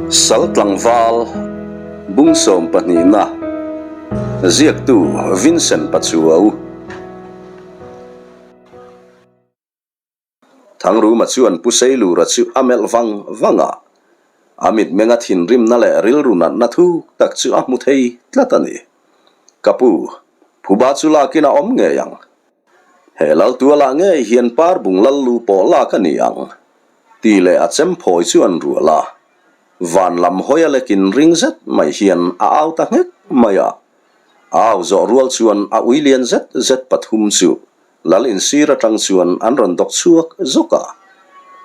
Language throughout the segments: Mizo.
Sal tlangval bung sawmpahnihna ziaktu Vincent Pachuau. Thangruma chuan Pu Seilura chu a melh vang vang a, a mitmenga thinrimna leh rilru natna thuk tak chu a hmu thei tlat a ni. Ka pu, phuba chu lakin a awm ngei ang. He Laltualah ngei hian Parbung Lallu pawh lak a ni ang, tih leh a chem phawi chu an rual a. Van lam hawi a lekin ring zet mai hian a au ta nghek mai a. A au zawh rual chuan a ui lian zet zet pathum chu Lal insir atang chuan an rawn dawk chhuak zawk a,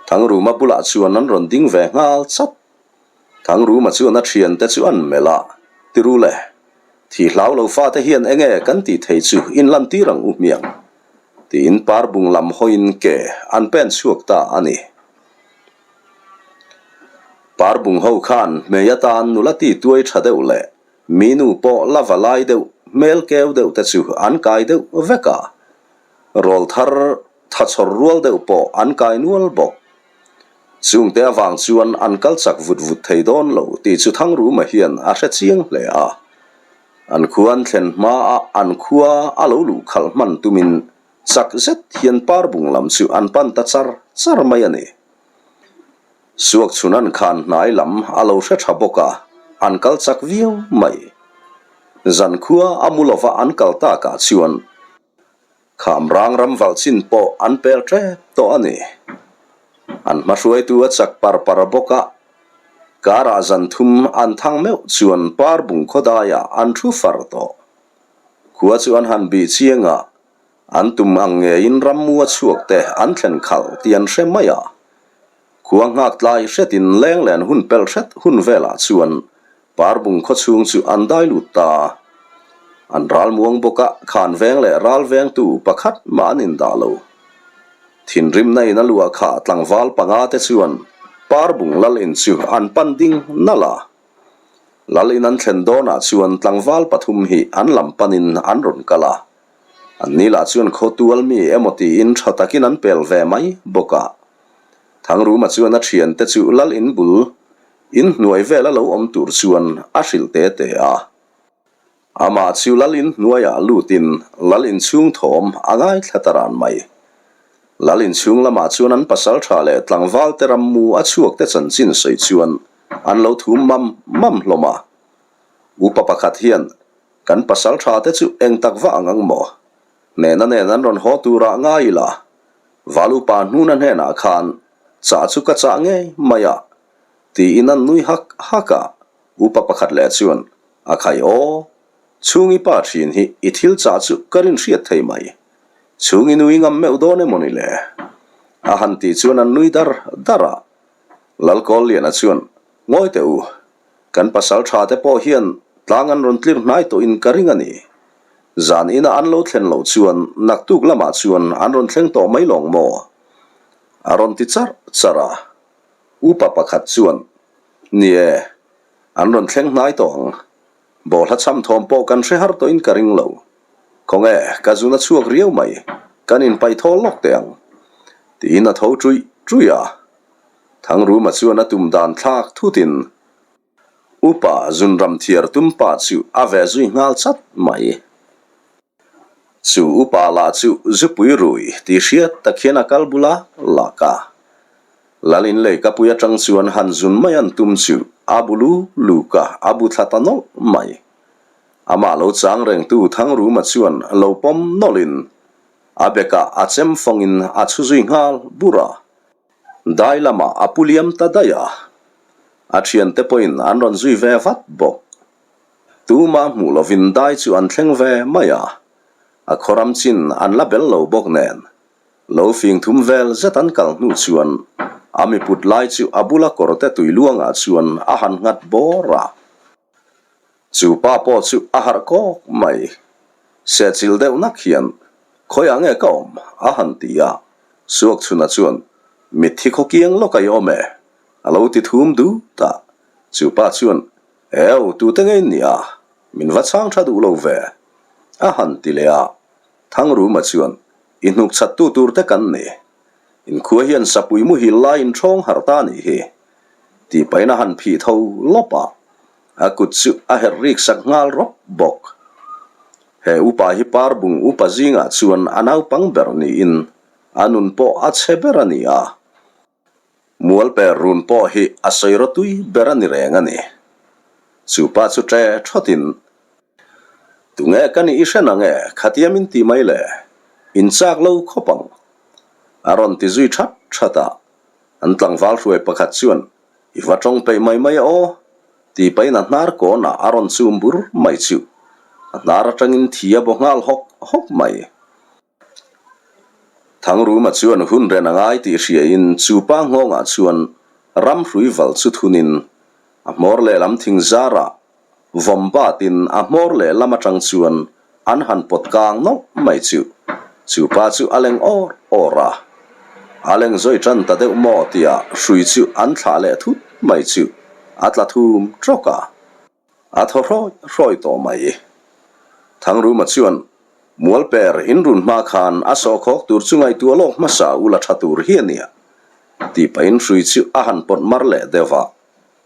Thangruma bulah chuan an rawn ding ve nghal chat. Thangruma chuan a thiante chu an melh a, Tiru le, thi hlau lo fate hian enge kan tih thei chu in lantir ang u hmiang, tiin parbung lam hawiin ke an pen chhuak ta a ni. Parbung ho khan hmei atan nula ti tuai tha deuh leh Mi nu pawh la va lai deuh, hmel keu deuh te chu an kai deuh vek a, rawl thar tha chhawr rual deuh pawh an kai nual bawk. Chungte avang chuan an kal chak vut vut thei dawn lo tih chu Thangruma hian a hre chiang hle a. An khua an thlen hmaah an khua a lo luh khalh hman tumin chak zet hian parbung lam chu an pan ta char char mai a ni. Suak chhun an khan hnai lam a lo hre tha bawk a, an kal chak viau mai. Zankhua a mu lova an kal takah chuan kham rang ram valh chin pawh an pel tep tawh a ni. An hmahruaitu a chak par par bawk a, karah zan thum an thang meuh chuan parbung khawdaiah an thu far tawh. Khua chu an han bih chiang a, An tum ang ngeiin rammu a chhuak te an thlen khalh tih an hre mai a. Khua nghak tlai hretin lenglen hun pelh hret hun velah chuan Parbung khawchhung chu an dai lut ta. An ral muang bawk a, khan veng leh ral vengtu pakhat mah an indah lo. Thinrimna in a luah kha tlangval panga te chuan Parbung lal in chu an pan ding nalh a. Lal in an thlen dawnah chuan tlangval pathum hi an lam panin an rawn kal a. An ni lah chuan khawtual mi emaw tiin tha takin an pel ve mai bawk a. Thangruma chuan a thiante chu lal in bul in hnuai vela lo awm tur chuan a hrilh te te a. Amah chu lal in hnuaiah lutin lal in chhung thawm a ngaithla ta ran mai. Lal in chhung lamah chuan an pasal tha leh tlangval te rammu a chhuak te chanchin sawi chuan an lo thum mam mam hlawm a. Upa pakhat hian Kan pasal tha te chu eng tak va ang ang maw? Hnena nen an rawn haw turah ngai ila, Valupa hnuna hnenah khan chah chu ka chah ngei mai a, tiin an nui hak hak a, upa pakhat leh chuan, A khai aw, chhungi pa thin hi i thil chah chu ka rin hriat thei mai, chhungi nui ngam meuh dawn emaw ni le? A han tih chuan an nui dar dar a, Lalkawlliana chuan, Ngawi teh u, Kan pasal tha te pawh hian tlang an rawn tlir hnai tawhin ka ring a ni. Zan ina an lo thlen loh chuan naktuk lamah chuan an rawn thleng tawh mai lawng maw? A rawn ti charh charh a. Upa pakhat chuan, Ni e, an rawn thleng hnai tawh ang. Bawlhla cham thawm pawh kan hre har tawhin ka ring lo. Khawnge, ka zun a chhuak riau mai, kan inpaih thawl lawk teh ang. Tiin a tho ṭuih ṭuih a. Thangruma chuan a tum dan thlak thutin Upa Zunram thiar tum pa chu a ve zui nghal chat mai. Chu upa lah chu zupui rui tih hriat tak hian a kal bula lak a. Lalin lei kapui atang chuan han zun mai an tum chu a bu lu luk a, a bu thla ta nawlh mai. Amah lo chang rengtu Thangruma chuan lo pawm nawlhin a bekah a chem fawngin a chhu zui nghal bur a. Dai lamah a pu liam ta daih a, a thiante pawhin an rawn zui ve vat bawk. Tumah hmuh lovin dai chu an thleng ve mai a, a khawram chin an la bel lo bawk nen. Lo fing thum vel zet an kal hnu chuan a miput lai chu a bula kawrte tui luangah chuan a han nghat bawr a. Chu pa pawh chu a harh kawk mai. Sehchilh deuh nak hian, Khawiah nge ka awm? a han ti a. Suakchhuna chuan, Mitthi khaw kiang lawk a i awm e, a lo ti thum dut a. Chu pa chuan, Eu, tute nge in nih a? Min va chhang tha duh lo ve, a han ti leh a. Thangruma chuan, I hnuk chhattu tur te kan ni. Inkhua hian sapui muhil laiin ṭhawng harh ta nih hi. Tih pahin a han phih tho lawp a, a kut chu a herh rik sak nghal rawp bawk. He upa hi Parbung upa zingah chuan a naupang ber niin a nun pawh a chhe ber a ni a. Mualper run pawh hi a sawi rawtui ber a ni reng a ni. Chu pa chu ṭe ṭhawtin, Tunge ka nih i hre nang e, khatia min ti mai le, in chak lo khawp ang. A rawn ti zui ṭhat ṭhat a, an tlangval hruai pakhat chuan, I va ṭawng peih mai mai aw, ti pahin a hnar kawnah a rawn chum bur mai chu. A hnar aṭangin thi a baw nghal hawk hawk mai. Thangruma chuan hun ren a ngai tih hriain chu pa nghawngah chuan ramhrui val chu thunin a hmawr lehlam thing zarah vawm batin a hmawr lehlam atang chuan an han pawt kang nawlh mai chu. Chu pa chu a leng awr awr a, a leng zawi tan ta deuh maw tia hrui chu an thlah leh thut mai chu a tla thum tawk a. A thaw hrawi hrawi tawh mai. Thangruma chuan, Mualper in run hma khan a sawhkhawk tur chu ngaihtuah lawk hmasa ula tha tur hi a nia, tih pahin hrui chu a han pawt mar leh deuh a.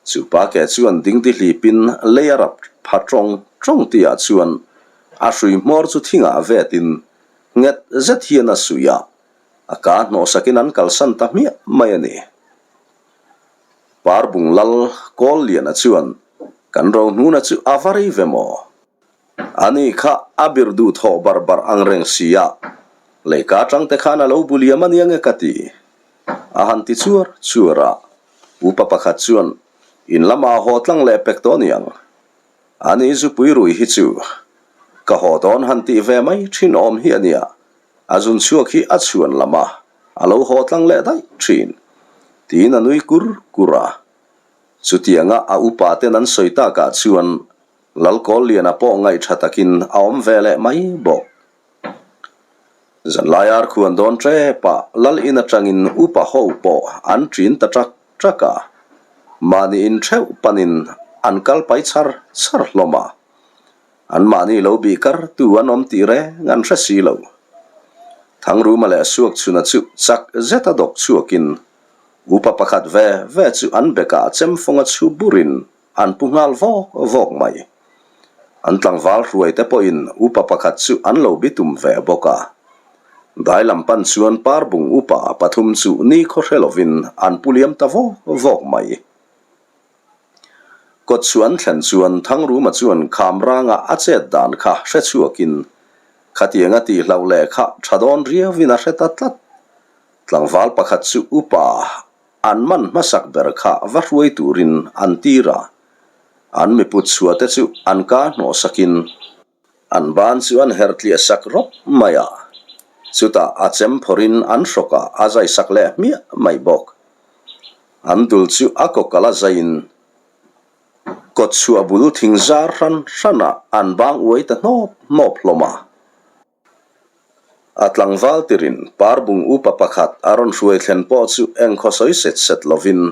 Chu pa ke chuan dingdi hlipin lei a rap pha tawng tawng tihah chuan a hrui hmawr chu thingah vetin nghet zet hian a suih a, a ka hnawhsakin an kalsan ta hmiah mai a ni. Parbung lal Kawlliana chuan kan rohnuna chu a va rei ve maw? Ani kha a bir duh thawh bar bar ang reng si a, leika atang te khan a lo bu liam ania nge ka ti? A han ti chuar chuar a, upa pakhat chuan in lamah a haw tlang leh pek tawh aniang. Ani zupui rui hi chu ka haw dawn han tih ve mai thin awm hi ania, a zun chhuak hi a chhuan lam a, a lo haw tlang leh daih thin, tiin a nui kur kur a. Chutianga a upa ten an sawi takah chuan Lalkawlliana pawh ngaihṭha takin a awm ve leh mai bawk. Zanlai ar khuan dawn ṭep a, Lal in aṭangin upa ho pawh an ṭin ta ṭak ṭak a, mahni in ṭheuh panin an kal pai char char hlawm a. Anmahni lo bih kar tu an awm tih reng an hre si lo. Thangruma leh Suakchhuna chu chak zeta dawk chhuakin upa pakhat ve ve chu an bekah chemfawnga chhu burin an pu nghal vawk vawk mai. An tlangval hruaite pawhin upa pakhat chu an lo bitum ve bawk a. Dai lam pan chuan Parbung upa pathum chu nikhaw hre lovin an pu liam ta vawk vawk mai. Kawt chu an thlen chuan Thangruma chuan Khamranga a chet dan kha hre chhuakin khatianga tih hlauh leh kha tha dawn riauin a hre ta tlat. Tlangval pakhat chu upa an man hmasak ber kha va hruai turin an tir a, an miput chhuahte chu an ka hnawhsakin, An ban chu an herh tliah sak rawp mai a, chutah a chem phawrhin an hrawkah a zai sak leh hmiah mai bawk. An dul chu a kawkal a zaiin kawtchhuah bul thing zar hran hranah an bang uai ta hnawp hnawp hlawm a. A tlangval tirin Parbung upa pakhat a rawn hruai thlen pawh chu engkhaw sawi set set lovin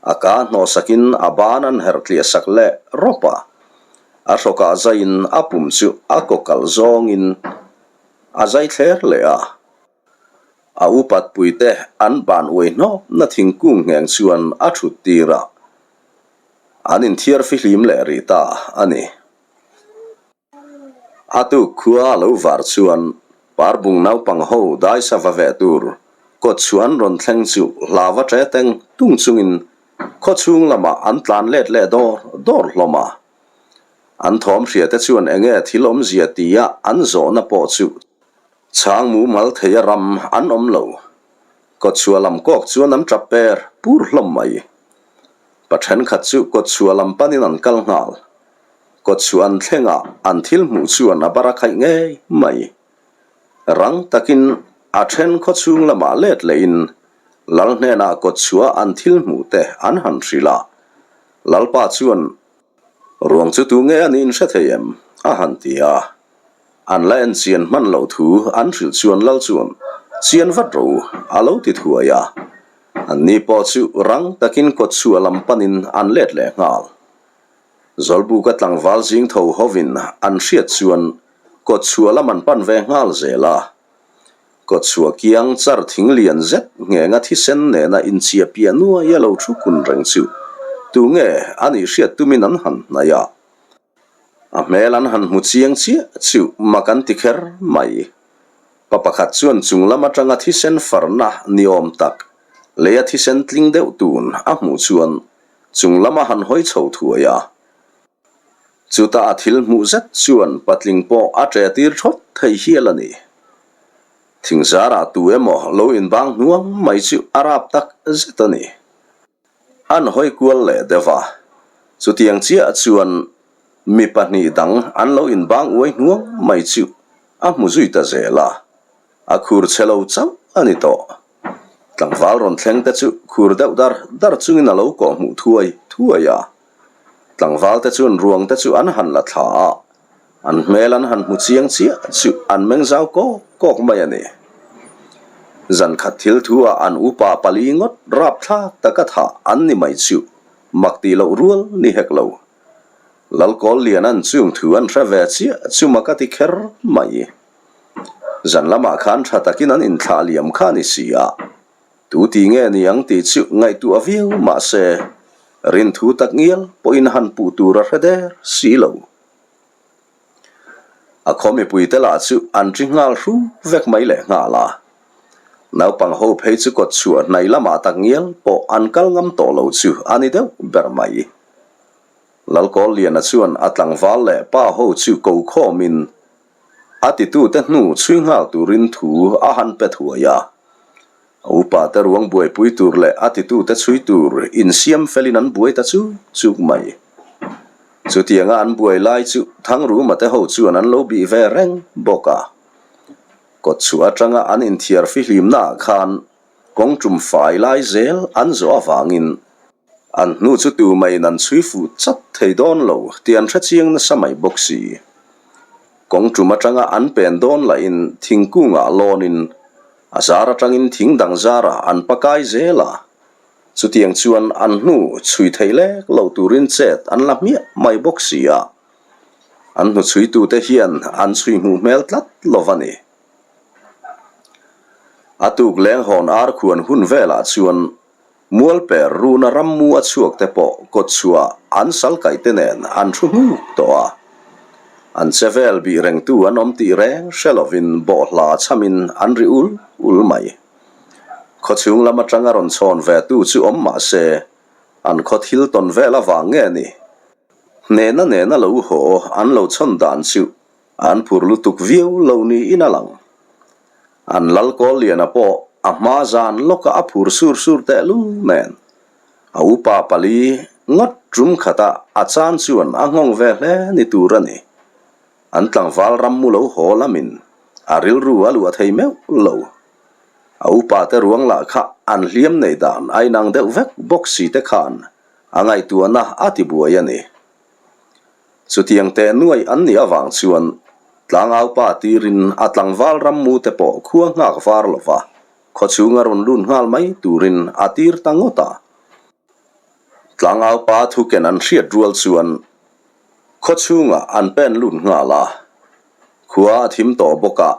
a ka hnawhsakin a ban an herh tliah sak leh rawp a. A hrawkah zaiin a pum chu a kaw kalh zawngin a zai thler leh a. A upat puite an ban uai hnawpna thingkung ngheng chuan a thut tir a, an inthiar fihlim leh rih ta a ni. A tuk khua a lo var chuan Parbung naupang ho dai sava veh tur kawt chu an rawn thleng chu hlava ṭe teng tung chungin khaw chhung lamah an tlan let leh dawr dawr hlawm a. An thawm hriate chuan enge thil awmzia tia an zawhna pawh chu chhang mumal theia ram an awm lo. Kawtchhuah lam kawk chuan an ṭap per pur hlawm mai. Pa ṭhenkhat chu kawtchhuah lam panin an kal nghal. Kawtchhuah an thleng a, an thil hmuh chuan a bar a khaih ngei mai. Rang takin a ṭhen khawchhung lamah let lehin Lal hnenah kawtchhuah an thil hmuh te an han hrilh a. Lalpa chuan, Ruang chu tu nge a nih in hre thei em? a han ti a. An la en chian hman loh thu an hrilh chuan Lal chuan, Chian vat rawh u, a lo ti thuai a. Anni pawh chu rang takin kawtchhuah lam panin an let leh nghal. Zawlbuka tlangval zing tho hovin an hriat chuan kawtchhuah lam an pan ve nghal zel a. Kawtchhuah kiang char thing lian zet nghenga thisen nena inchhiah piah nuai a lo thu kun reng chu. Tu nge a nih hriat tumin an han hnaih a. A hmel an han hmu chiang chiah chu mak an ti kher mai. Pa pakhat chuan chung lam atanga thisen farna ni awm tak leia thisen tling deuh tun a hmuh chuan chung lama han hawi chho thuai a. Chutah a thil hmuh zet chuan patling pawh a ṭe tir thawt thei hial a ni. Thingzarah tu emaw lo inbang hnuang mai chu a rap tak zet a ni. An hawi kual leh deuh a, chutiang chiah chuan mi pahnih dang an lo inbang uai hnuang mai chu a hmu zui ta zel a, a khur chhe lo chauh a ni tawh. Tlangval rawn thleng te chu khur deuh dar dar chungin a lo kawh hmuh thuai thuai a. Tlangval te chuan ruang te chu an han la thla a, An hmel an han hmu chiang chiah chu an meng zau kawk kawk mai a ni. Zan khat thil thu ah an upa pali ngawt rapthlak taka thah an ni mai chu mak tih loh rual ni hek lo. Lalkawl lian an chung thu an hre ve chiah chu mak a ti kher mai. Zan lamah khan tha takin an inthlah liam kha a ni si a, tu ti nge ni ang tih chu ngaihtuah viau mahse rinthu tak ngial pawhin han puh tur a hre der si lo. A khaw mipuite lah chu an ṭi nghal hru vek mai leh nghal a. Naupang ho phei chu kawt chhuah hnai lamah tak ngial pawh an kal ngam tawh lo chu a ni deuh ber mai. Lalkawlliana chuan a tlangval leh pa ho chu ko khawmin a titute hnu chhui nghal turin thu a han pe thuai a. A upa te ruang buaipui tur leh a titute chhui tur insiam felin an buai ta chuk chuk mai. Chutianga an buai lai chu Thangruma te ho chuan an lo bih ve reng bawk a. Kawtchhuah atanga an inthiar fihlimnaah khan kawng tum fai lai zel an zawh avangin an hnu chu tumaiin an chhui fuh chat thei dawn lo tih an hrechiang nasa mai bawk si. Kawng tum atanga an pen dawn lahin thingkungah lawnin a zar atangin thing dang zarah an pakai zel a. Chutiang chuan an hnu chhui theih lek lo turin chet an la hmiah mai bawk si a. An hnuchhuitute hian an chhui hmuh hmel tlat lo va ni. A tuk leng hawn ar khuan hun velah chuan Mualper runa rammu a chhuak te pawh kawtchhuah an sal kaih te nen an thu hnuk tawh a. An che vel bih rengtu an awm tih reng hre lovin bawhhla chhamin an ri ul ul mai. Khawchhung lam atanga rawn chhawn ve tu chu awm mah se, an khaw thil tawn vel avang nge ni? Hnehna nena lo haw an lo chhawn dan chu an phur lutuk viau lo niin a lang. An lal kawl liana pawh a hma zan lawkah a phur sur sur tehlul nen. A upa pali ngawt tum khata a chan chuan a nghawng ve hle ni tur a ni. An tlangval rammu lo haw lamin a rilru a luah thei meuh lo. A upa te ruang lah kha an hliam nei dan a inang deuh vek bawk si te khan a ngaihtuahna a ti buai a ni. Chutiang teh nuai an nih avang chuan tlangaupa tirin a tlangval rammu te pawh khua nghak var lo va, khawchhunga rawn lut nghal mai turin a tir ta ngawt a. Tlangaupa thuken an hriat rual chuan khawchhungah an pen lut nghal a, khua a thim tawh bawk a,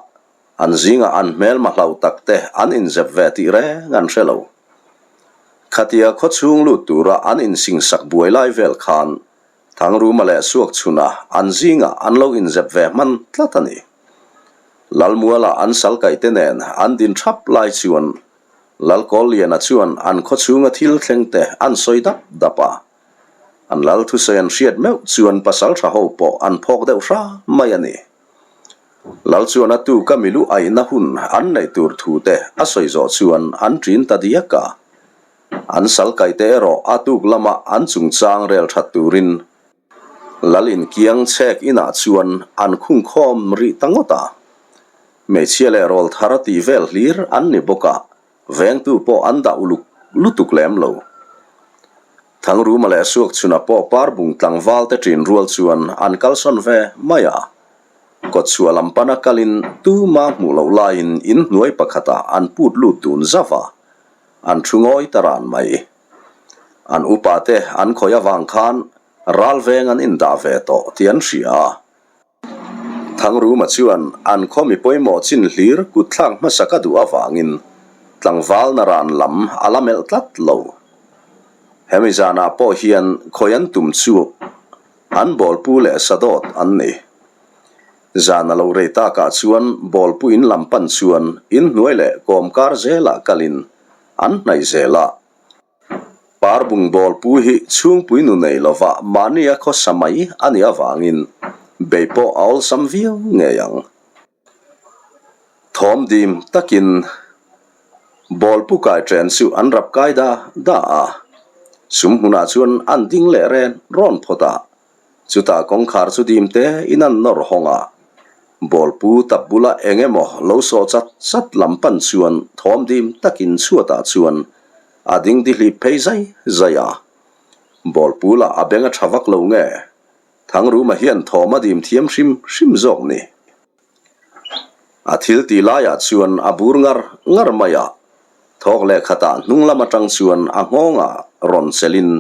an zingah an hmelma hlauh tak te an inzep ve tih reng an hre lo. Khatia khawchhung lut tura an insingsak buai lai vel khan Thangruma leh Suakchhuna an zingah an lo inzep ve hman tlat a ni. Lalmuala an sal kaihte nen an din thap lai chuan Lalkawlliana chuan an khawchhunga thil thlengte an sawi dap dap a. An lal thusawi an hriat meuh chuan pasaltha ho pawh an phawk deuh hra mai a ni. Lal chuan a tuka milu aihna hun an neih tur thu te a sawi zawh chuan an ṭin ta diak a. An sal kaihte erawh a tuk lama an chungchang rel that turin Lal inkiang chhek inah chuan an khung khawm rih ta ngawt a. Hmeichhia leh rawl thar tih vel hlir an ni bawk a, vengtu pawh an dah uluk lutuk lem lo. Thangruma leh Suakchhuna pawh Parbung tlangval te ṭin rual chuan an kalsawn ve mai a. Kawtchhuah lam pana kalin tuma hmuh loh laiin inhnuai pakhatah an put lut dun zauh a, an thu ngawi ta ran mai. An upa te an khawih avang khan ral veng an indah ve tawh tih an hria a. Thangruma chuan an khaw mi pawimawh chin hlir kut thlak hmasa ka duh avangin tlangval na ran lam a la melh tlat lo. Hemi zanah pawh hian khawi an tum chu an bawlpu leh sadawt an ni. Zan a lo rei takah chuan bawlpu in lam pan chuan inhnuai leh kawmkar zelah kalin an hnaih zel a. Parbung bawlpu hi chhungpui nu nei lova mahni a khawsa mai a nih avangin bei pawh a awlsam viau ngei ang. Thawm dim takin bawlpu kai chen chu an rap kai da da a, sum hmunah chuan an ding leh ren rawn phawt a, chutah kawngkhar chu dim te in an nawr hawng a. Bawlpu tap bula eng emaw lo sawh chat chat lam pan chuan thawm dim takin chhuatah chuan a ding dihlip phei zai zai a. Bawlpu lah a beng a tha vak lo nge? Thangruma hian thawm a dim thiam hrim hrim zawk ni. A thil tih laiah chuan a bur ngar ngar mai a, thawk leh khatah hnung lam atang chuan a nghawngah rawn chelhin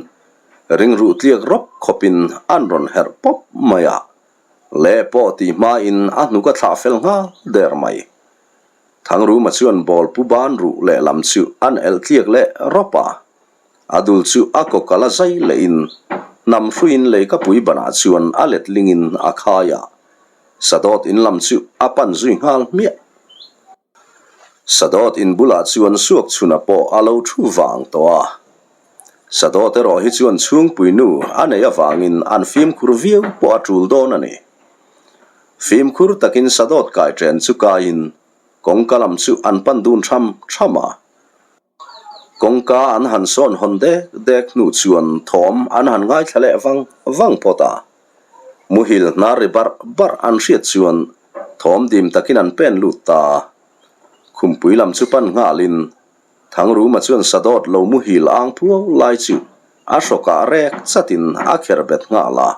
ringruh tliak rawp khawpin an rawn herh pawp mai a, leh pawh tih hmain a hnuk a thlah fel nghal der mai. Thangruma chuan ball pu ban ruh lehlam chu an elh tliak leh rawp a, A dul chu a kawkal a zai lehin hnam hruiin leikapui banah chuan a letlingin a khai a, Sadawt in lam chu a pan zui nghal hmiah. Sadawt in bulah chuan suak chhuna pawh a lo thu vang tawh a. Sadawt erawh hi chuan chhungpui nu a neih avangin an fimkhur viau pawh a tul dawn a ni. Fimkhur takin Sadawt kai chen chu kaiin kawngka lam chu an pan dun tham tham a. Kawngka an han sawn hawn dek dek hnu chuan thawm an han ngaithla leh vang vang phawt a. Muhil hnar ri barh barh an hriat chuan thawm dim takin an pen lut ta a. Khumpui lam chu pan nghalin Thangruma chuan sadawt lo muhil ang phuau lai chu a hrawkah rek chatin a kher bet nghal a.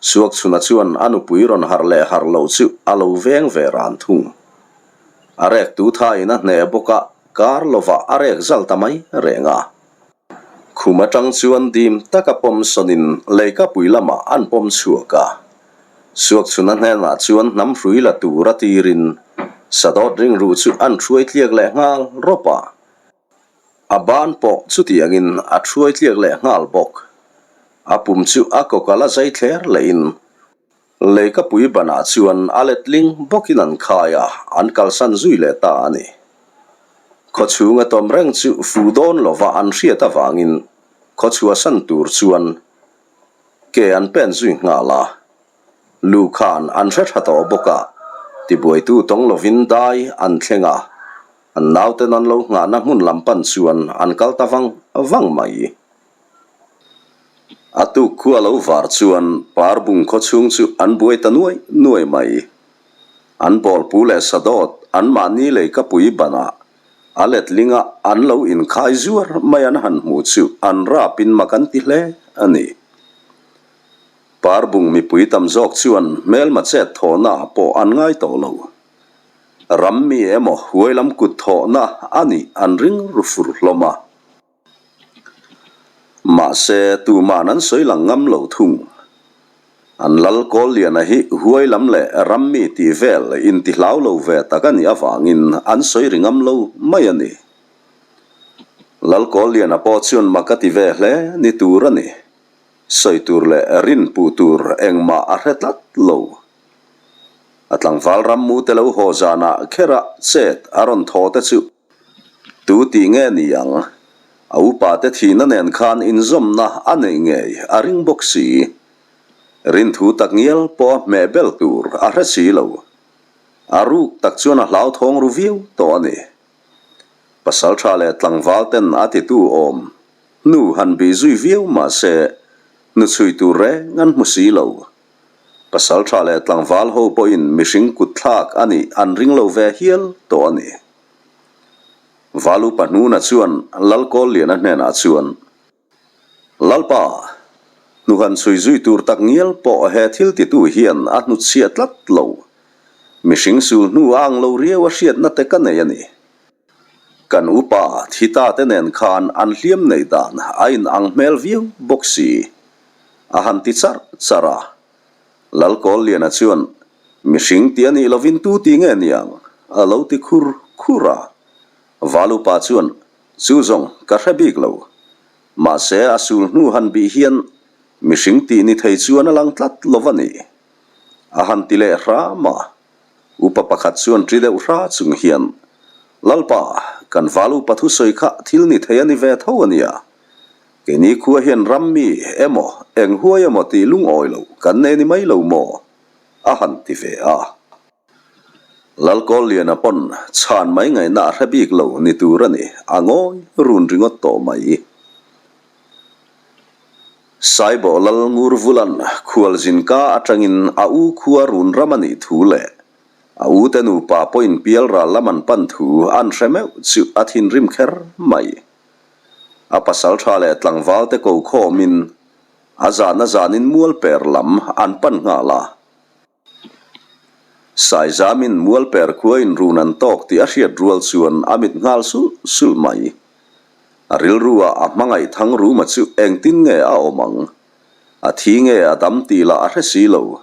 Suakchhuna chuan a nupui rawn harh leh harh loh chu a lo veng ve ran thung. A rek tu thain a hneh bawk a, kar lovah a rek zal ta mai reng a. Khum atang chuan dim taka pawm sawnin leikapui lamah an pawm chhuak a. Suakchhuna hnenah chuan hnam hrui la tur a tirin sadawt ringruh chu an hruai tliak leh nghal rawp a. A ban pawh chutiangin a thuai tliak leh nghal bawk. A pum chu a kawkal a zai thler lehin leikapui banah chuan a letling bawkin an khai a, an kalsan zui leh ta a ni. Khawchhunga tawm reng chu fu dawn lova an hriat avangin khawchhuahsan tur chuan ke an pen zui nghal a. Lu khan an hre tha tawh bawk a, tibuaitu tawng lovin dai an thleng a. An nauten an lo nghahna hmun lam pan chuan an kal ta vang vang mai. A tuk khu a lo var chuan Parbung khaw chhung chu an buai ta nuai nuai mai. An bawlpu leh sadawt an mahni leikapui banah a letlinga an lo inkhai zuar mai an han hmuh chu an rapin mak an ti hle a ni. Parbung mipui tam zawk chuan hmelma chet thawhna pawh an ngai tawh lo. Ram mi emaw huai lam kut thawhna a nih an ring ru fur hlawm a. Mahse, tuman an sawi lang ngam lo thung. An lal Kawlliana hi huai lam leh ram mi tih vel intihlau lo ve tak a nih avangin an sawi ri ngam lo mai a ni. Lal Kawlliana pawh chuan mak a ti ve hle ni tur a ni. Sawi tur leh rin puh tur engmah a hre tlat lo. A tlangval rammu te lo haw zanah kherah chet a rawn thaw te chu tu tih nge ni ang? A upa te thihna nen khan inzawmna a neih ngei a ring bawk si. Rinthu tak ngial pawh a hmeh bel tur a hre si lo. A ruk tak chuan a hlauthawng ru viau tawh a ni. Pasaltha leh tlangval ten a titu awm hnu han bih zui viau mah se hnuchhui tur reng an hmu si lo. Pasaltha leh tlangval ho pawhin mihring kut thlak a nih an ring lo ve hial tawh a ni. Valu Pahnuna chuan Lalkawlliana hnenah chuan, Lalpa, hnuhan chhui zui tur tak ngial pawh he thil titu hian a hnutchhiah tlat lo. Mihring sul hnu a ang lo riau a hriatna te ka nei a ni. Kan upa thi ta te nen khan an hliam neih dan a in ang hmel viau bawk si. A han ti charh charh a. Lalkawlliana chuan, Mihring ti a nih lovin tu ti nge niang? a lo ti khur khur a. Val upa chuan, Chu zawng ka hre bik lo. Mahse, a sul hnu han bih hian mihring tih ni thei chuan a lang tlat lo va ni. A han ti leh hram a. Upa pakhat chuan ṭi deuh hra chung hian, Lalpa, kan val upa thusawi kha thil ni thei a ni ve tho a nia. Keini khua hian ram mi emaw, eng huai emaw tih lungawi lo kan nei ni mai lo maw? a han ti ve a. Lalkawlliana pawn chhan mai ngaihna a hre bik lo ni tur a ni, a ngawi run ringawt tawh mai. Saibawh Lal Ngurvulan khualzin ka atangin a u khua run ram a nih thu leh a u te nupa pawhin pialral lam an pan thu an hre meuh chu a thinrim kher mai. A pasal tha leh tlangval te ko khawmin a zan a zanin mualper lam an pan nghal a. Saizamin mualper khuain run an tawk tih a hriat rual chuan a mit nghal sulh sulh mai. A rilru-ah a hmangaih thang ruma chu engtin nge a awm ang? A thi nge a dam tih lah a hre si lo.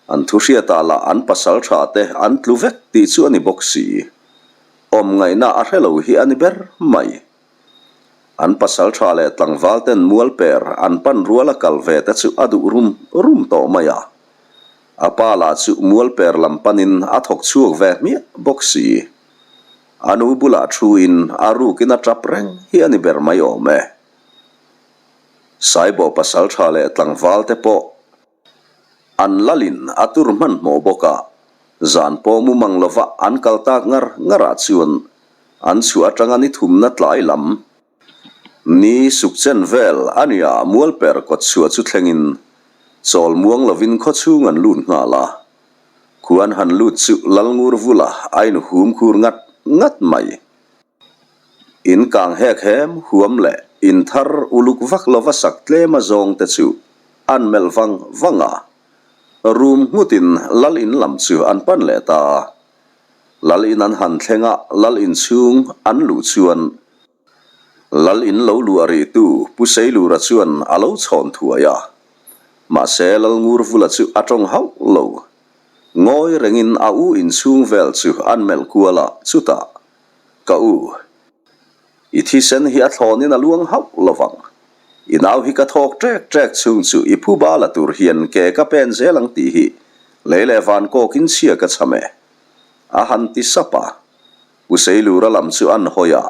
An thu hriatah lah an pasal tha te an tlu vek tih chu a ni bawk si. Awm ngaihna a hre lo hi a ni ber mai. An pasal tha leh tlangval ten mualper an pan rual a kal ve te chu a duh rum rum tawh mai a. A pa lah chu mualper lam panin a thawk chhuak ve hmiah bawk si. A nu bulah thuin a rukin a tap reng hi a ni ber mai awm e. Saibawh pasal tha leh tlangval te pawh an lalin a tur hmanhmawh bawk a, zan pawh mu mang lova an kal tak ngar ngarah chuan an chhuah atanga ni thumna tlai lam ni suk chen vel a nia mualper kawt chhuah chu thlengin chawl muang lovin khawchhung an lut nghal a. Khuan han lut chu Lalngur vula a inhum khur ngat ngat mai. In kang hek hem huam leh in thar uluk vak lova sak tlem a zawng te chu an melh vang vang a. Rum nghutin Lal in lam chu an pan leh ta a. Lal in an han thleng a, Lal in chhung an luh chuan Lal in lo luah rih tu Pu Seilura chuan a lo chhawn thuai a. Mahse Lalngur Vula chu a tawng hauh lo. Ngawi rengin a u inchhung vel chu an melh kual a, chutah, Ka u, i thisen hi a thlawnin a luang hauh lo vang. I nau hi ka thawk ṭek ṭek chhung chu i phu ba la tur hian ke ka pen zel ang tih hi lei leh van kawkin chhia ka cham e. A han ti sap a. Pu Seilura lam chu an hawi a,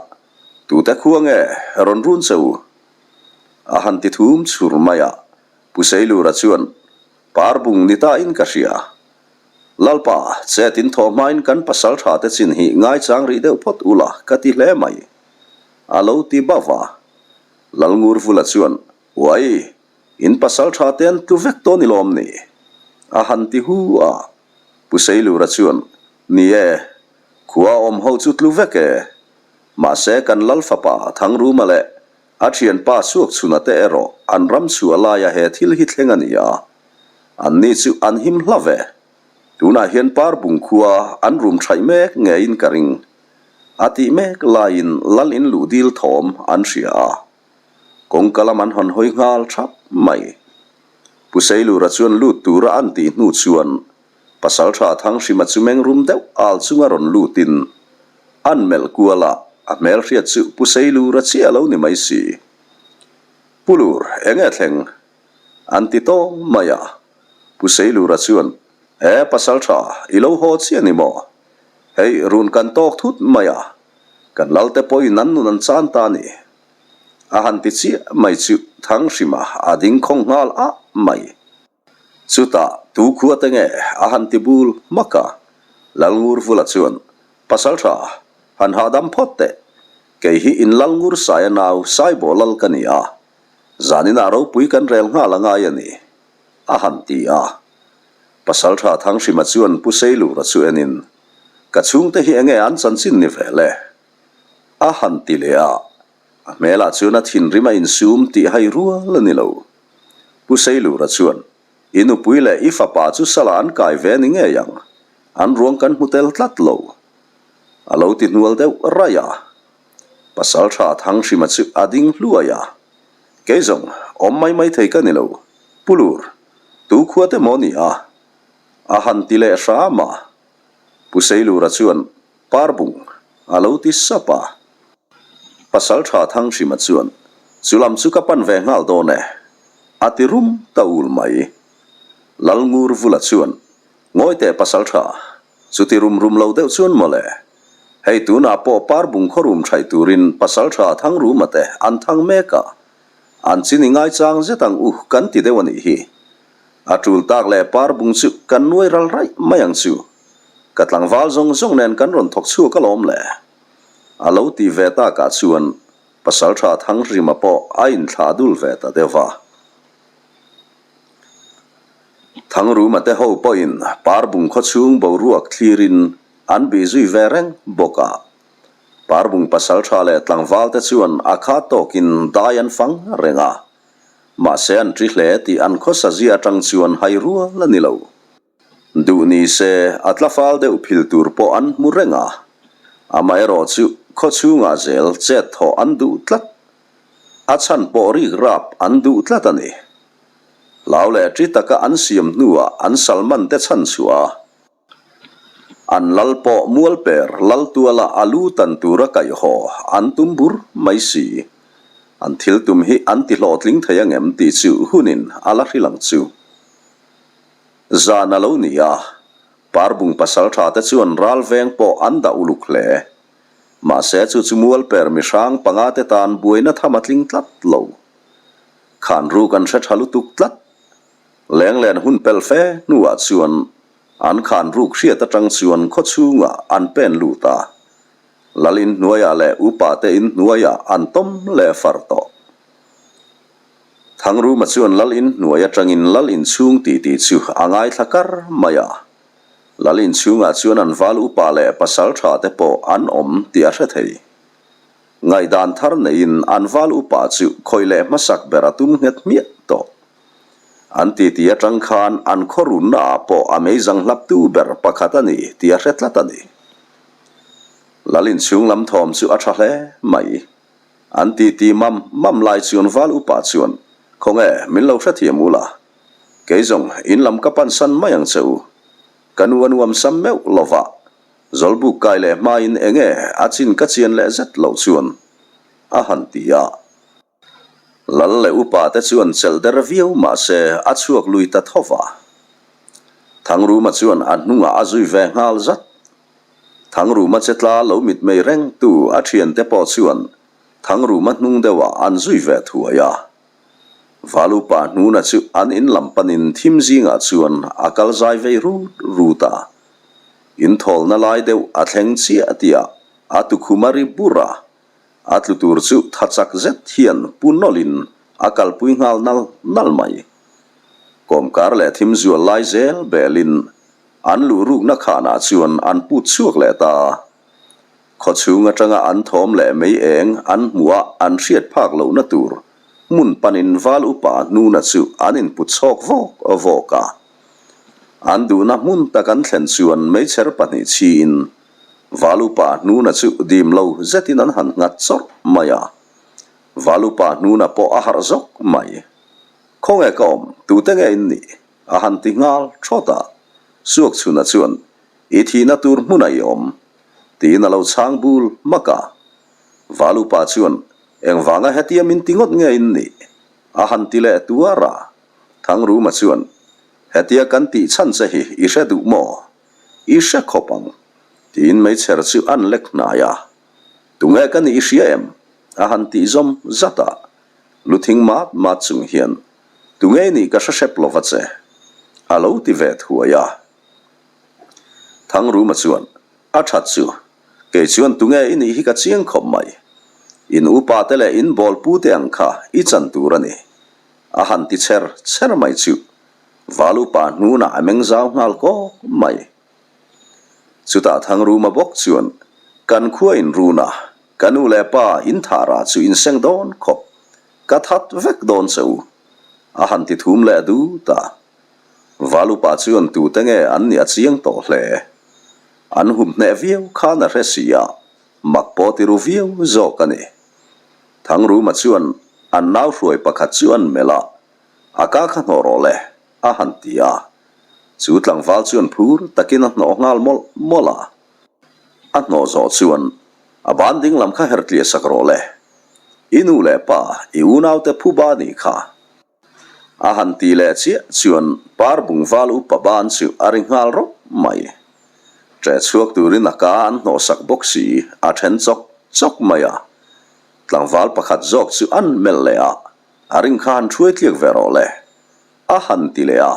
Tute khua nge rawn run che u? A han ti thum chhur mai a. Pu Seilura chuan, Parbung ni ta in ka hria. Lalpa, chet in thawh hmain kan pasal tha te chin hi ngaichang rih deuh phawt ula ka ti hle mai. A lo ti bauh a. Lalngurvula chuan, Uai, in pasal tha te an tlu vek tawh ni lawm ni? A han ti hu a. Pu Seilura chuan, Ni e, khua awm ho chu tlu vek e. Mahse kan Lal fapa Thangruma leh a thianpa Suakchhuna te erawh an ram chhuah laia he thil hi thleng a ni a. Anni chu an him hla ve. Tunah hian Parbung khua an rum thaih mek ngeiin ka ring. A tih mek laiin Lal in luh dil thawm an hria a. Kawngka lam an hawn hawi nghal thap mai. Pu Seilura chuan lut tura an tih hnu chuan Pasaltha Thanghrima chu meng rum deuh al chunga rawn lutin an melh kual a, a hmelhriat chu Pu Seilura chiah lo ni mai si. Pu Lur, enge thleng? An ti tawng mai a. Pu Seilura chuan, E Pasaltha, i lo haw chiah ni maw? Hei, run kan tawk thut mai a, kan Lalte pawhin an nun an chan ta a ni. A han ti chiah mai chu Thanghrima a ding khawng nghal ah mai. Chutah tu khua te nge a han ti bul hmak a, Lalngurvula chuan, Pasaltha, han hahdam phawt teh. Kei hi in Lalngur Saia nau Saibawh Lal ka ni a, zaninah ropui kan rel nghal a ngai a ni, a han ti a. Pasaltha Thanghrima chuan Pu Seilura chu enin, Ka chhungte hi enge an chanchin ni ve le? A han ti leh a, a hmelah chuan a thinrim a insum tih hai rual a ni lo. Pu Seilura chuan, I nupui leh i fapa chu sala an kai ve ni ngei ang, an ruang kan hmu tel tlat lo. A lo ti hnual deuh raih a. Pasaltha Thanghrima chu a ding hluai a, Kei zawng, awm mai mai thei ka ni lo, Pu Lur, tu khua te maw ni a? A han ti leh hram a. Pu Seilura chuan, Parbung, a lo ti sap a. Pasaltha Thanghrima chuan. Chu lam chu ka pan ve nghal dawn e, a ti rum ta ul mai. Lalngur Vula chuan, Ngawi teh pasal tha, chuti rum rum lo deuh chuan mawle. Hei tunah pawh Parbung khaw rum thaih turin pasal tha Thangruma te an thang mek a, an chin i ngaichang zet ang u kan ti deuh a nih hi. A tul tak leh Parbung chu kan nuai ral raih mai ang chu. Ka tlangval zawng zawng nen kan rawn thawk chhuak alawm le. A lo ti ve takah chuan Pasalṭha Thanghrima pawh a inthlah dul ve ta deuh va. Thangruma te ho pawhin Parbung khawchhung boruak thlirin an bih zui ve reng bawk a. Parbung pasalṭha leh tlangval te chuan a kha tawkin dai an fang reng a. Mahse an ṭi hle tih an khawsa zia aṭang chuan hai rual a ni lo. Duh ni se a tla fal deuh phil tur pawh an hmu reng a, amaherawhchu khaw chhungah zel chet thawh an duh tlat. A chhan pawh rik rap an duh tlat a ni. Hlau leh ṭi taka an siam hnuah an salman te chhan chhuah a, an lal pawh mualper lal tuala a lu tan tura kaihhaw an tum bur mai si. An thil tum hi an ti hlawhtling thei angem tih chu hunin a la hrilh ang chu. Zan a lo ni a, Parbung pasaltha te chuan ral veng pawh an dah uluk hle. Mahse chu chu mualper mihrang panga te tan buaina tham a tling tlat lo. Khan ruk an hre tha lutuk tlat. Lenglen hun pel fe hnuah chuan an khan ruk hriat atang chuan khaw chhungah an pen lut a. Lal inhnuaiah leh upa te inhnuaiah an tawm leh far tawh. Thangruma chuan Lal in hnuai atangin Lal in chhung tih tih chu a ngaithla kar mai a. Lal in chhungah chuan an val upa leh pasal tha te pawh an awm tih a hre thei. Ngaihdan thar neiin an val upa chu khawih leh hmasak ber a tum nghet hmiah tawh. An titi atang khan an khaw runna ah pawh a meizang hlaptu ber pakhat a ni tih a hre tlat a ni. Lal in chhung lam thawm chu a tha hle mai. An titi mam mam lai chuan val upa chuan, Khawnge, min lo hrethiam u la. Kei zawng, in lam ka pansan mai ang che u. Ka nu a nuam sam meuh lo va, Zawlbuk kai leh hmain enge a chin ka chian leh zet loh chuan a han ti a. Lal leh upa te chuan chelh der viau mah se a chhuak lui ta tho va. Thangruma chuan a hnungah a zui ve nghal zat. Thangruma che tla lo mitmei reng tu a thiante pawh chuan Thangruma hnung deuhah an zui ve thuai a. Valupa hnuna chu an in lam panin thim zingah chuan a kal zai vei rut rut a. In thawlna lai deuh a thleng chiah tihah a tukhum a ri bur a, a tlu tur chu tha chak zet hian pu nawlhin a kalpui nghal nal nal mai. Kawmkar leh thim zual lai zel belin An luh rukna khanah chuan an put chhuak leh ta a. Khaw chhung atanga an thawm leh mei eng an hmuh a an hriat phak lohna tur hmun panin val upa hnuna chu an input chhawk vawk vawk a. An duhna hmun tak an thlen chuan meichher pahnih chhiin val upa hnuna chu dim lo zetin an han nghat chawrh mai a. Val upa hnuna pawh a harh zawk mai. Khawnge ka awm, tute nge in nih? A han ti nghal thawt a, Suakchhuna chuan, I thihna tur hmunah i awm, tiin a lo chhang bul hmak a. Valupa chuan, Engvanga hetia min ti ngawt nge in nih? A han ti leh tuar a. Thangruma chuan, Hetia kan tih chhan che hi i hre duh maw? I hre khawp ang, tiin meichher chu an lek hnai a. Tunge ka nih i hria em? A han tih zawm zat a. Lu thing mat mat chung hian, Tunge nih ka hre hrep lo va che, a lo ti ve thuai a. Thangruma chuan, A that chu, kei chuan tunge i nih hi ka chiang khawp mai. In upa te leh in bawlpu te ang kha i chan tur a ni, a han ti chher chher mai chu. Val upa hnunah a meng zau nghal kawk mai. Chutah Thangruma bawk chuan, Kan khua in run a, ka nu leh pa in thah rah chu in seng dawn khawp. Ka that vek dawn che u, a han ti thum leh dut a. Valupa chuan tute nge an nih a chiang tawh hle. An hum hneh viau khan a hre si a, mak pawh ti ru viau zawk a ni. Thangruma chuan an nau hruai pakhat chu an melh a, A ka kha hnawh rawh le, a han ti a. Chu tlangval chuan phur takin a hnawh nghal mawlh mawlh a. A hnawh zawh chuan a ban ding lam kha her tliah sak rawh le. I nu leh pa, i unaute phuba nih kha. A han ti leh chiah chuan Parbung val upa ban chu a ri nghal rawp mai. Ṭe chhuak turin a ka an hnawhsak bawk si, a ṭhen chawk chawk mai a. Tlangval pakhat zawk chu an melh leh a, a ring kha han ṭhuai tliak ve rawh le, a han ti leh a.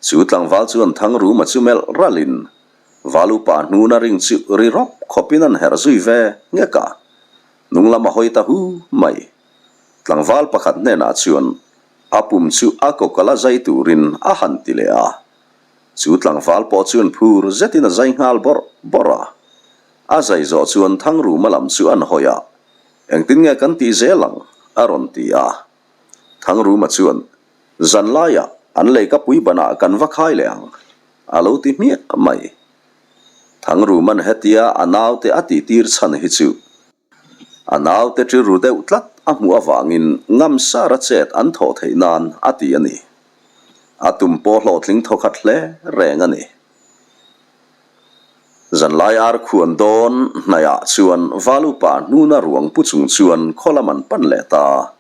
Chu tlangval chuan Thangruma chu melh ralhin val upa hnuna ring chu ri rawp khawpin an herh zui ve nghek a, hnung lam a hawi ta hu mai. Tlangval pakhat hnenah chuan a pum chu a kawkal a zai turin a han ti leh a. Chu tlangval pawh chuan phur zetin a zai nghal bawrh bawrh a. A zai zawh chuan Thangruma lam chu an hawi a, Engtin nge kan tih zel ang? a rawn ti a. Thangruma chuan, Zan laiah an leikapui banah kan va khai leh ang, a lo ti hmiah mai. Thangruma'n hetia a naute a tihtir chhan hi chu a naute rilru deuh tlat a hmuh avangin ngam sara chet an thawh theih nan a ti a ni. A tum pawh hlawhtling thawkhat hle reng a ni. Zanlai ar khuan dawn hnaihah chuan Valupa hnuna ruang pu chung chuan khaw lam an pan leh ta.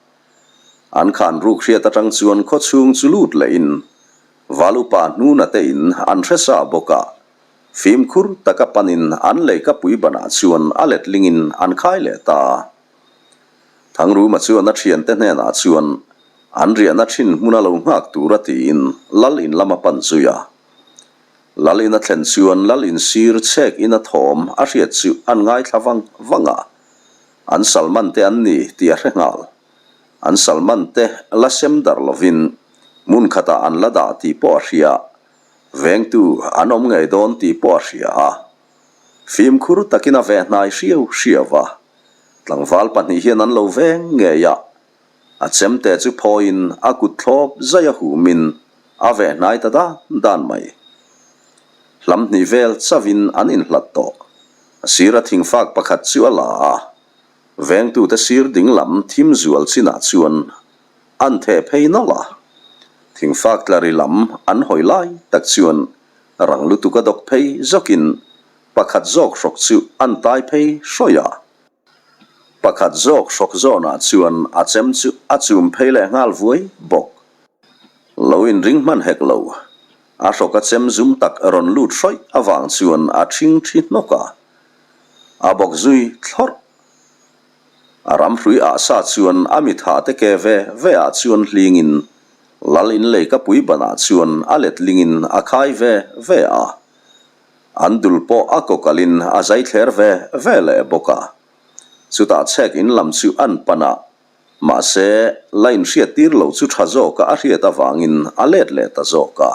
An khan ruk hriat atang chuan khaw chhung chu lut lehin Valupa hnuna te in an hre sa bawk a, fimkhur taka panin an leikapui banah chuan a letlingin an khai leh ta. Thangruma chuan a thiante hnenah chuan an riahna thin hmuna lo nghak tura tiin lal in lam a pan zui a. Lal in a thlen chuan lal in sir chhek in a thawm a hriat chu an ngaithla vang vang a. An Salman te an ni tih a hre nghal. An Salman te la sem darh lovin hmun khatah an la dah tih pawh a hria. Vengtu an awm ngei dawn tih pawh a hria a. Fimkhur takin a veh hnai hriau hriau va. Tlangval pahnih hian an lo veng ngei a. A chemte chu phawiin a kut thlawp zai a humin a veh hnai ta dan dan mai. Hlam hnih vel chauhin an inhlat tawh. A sira thingfak pakhat chu a la a, vengtute sir ding lam thim zual chinah chuan an theh phei nawlh a. Thingfak tla ri lam an hawi lai tak chuan rang lutuk a dawk phei zawkin pakhat zawk hrawk chu an tai phei hrawih a. Pakhat zawk hrawk zawnah chuan a chem chu a chum phei leh nghal vuai bawk. Lo inring hman hek lo. A hrawk a chem zum tak rawn lut hrawih avang chuan a ṭhing ṭhi hnawk a, a bawk zui thlawrh. A ramhrui ah sa chuan a mitha te ke ve ve ah chuan hlingin Lal inlei ka pui banah chuan a letlingin a khai ve ve a. An dul pawh a kawkalin a zai thler ve ve leh bawk a. Chutah chhek in lam chu an pan a, Mahse, la inhriattir lo chu tha zawka a hriat avangin a let leh ta zawk a.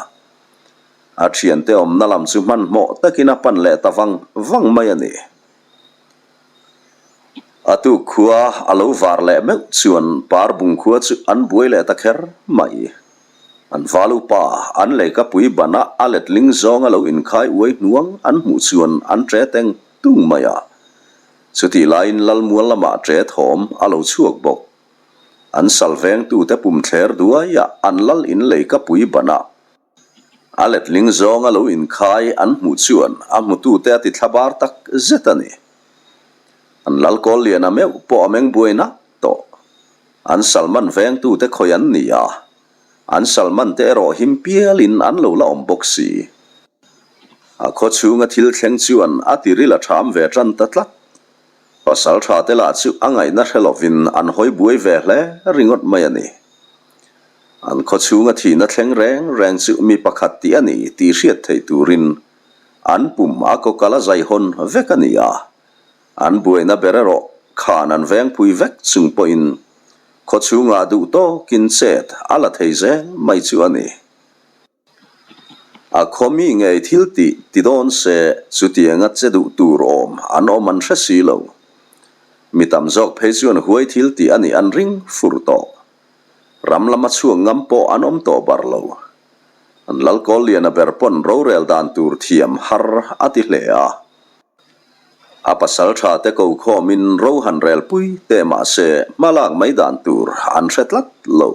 A thiante awmna lam chu hmanhmawh takin a pan leh ta vang vang mai a ni. A tuk khua a lo var leh meuh chuan Parbung khua chu an buai leh ta kher mai. An val upa an leikapui bana a letling zawnga lo inkhai uai hnuang an hmuh chuan an ṭe teng tung mai a. Chutih laiin Lalmual lamah ṭe thawm a lo chhuak bawk. An sal vengtute pum thler duaiah an lal in leikapui banah a letling zawnga lo inkhai an hmuh chuan a hmutute a ti thlabar tak zet a ni. An lal kawl liana meuh pawh a meng buai nak tawh. An sal man vengtute khawi an ni a, an sal man te erawh him pialin an lo la awm bawk si. A khaw chhunga thil thleng chuan a tiril a ṭham ve ṭan ta tlat. Pasal ṭha te lah chu a ngaihna hre lovin an hawi buai ve hle ringawt mai a ni. An khaw chhunga thihna thleng reng reng chu mi pakhat tih a ni tih hriat theih turin an pum a kawkal a zaihawn vek a ni a. An buaina ber erawh khan an vengpui vek chung pawhin khaw chhungah duh tawkin chet a la thei zel mai chu a ni. A khaw mi ngei thil tih ti dawn se chutianga che duh tur awm an awm an hre si lo. Mi tam zawk phei chuan huai thil tih a nih an ring fur tawh. Ram lama chhuak ngam pawh an awm tawh bar lo. An Lalkawl Liana ber pawn rorel dan tur thiam har a ti hle a. A pasal tha te ko khawmin ro han rel pui teh mah se hmalak mai dan tur an hre tlat lo.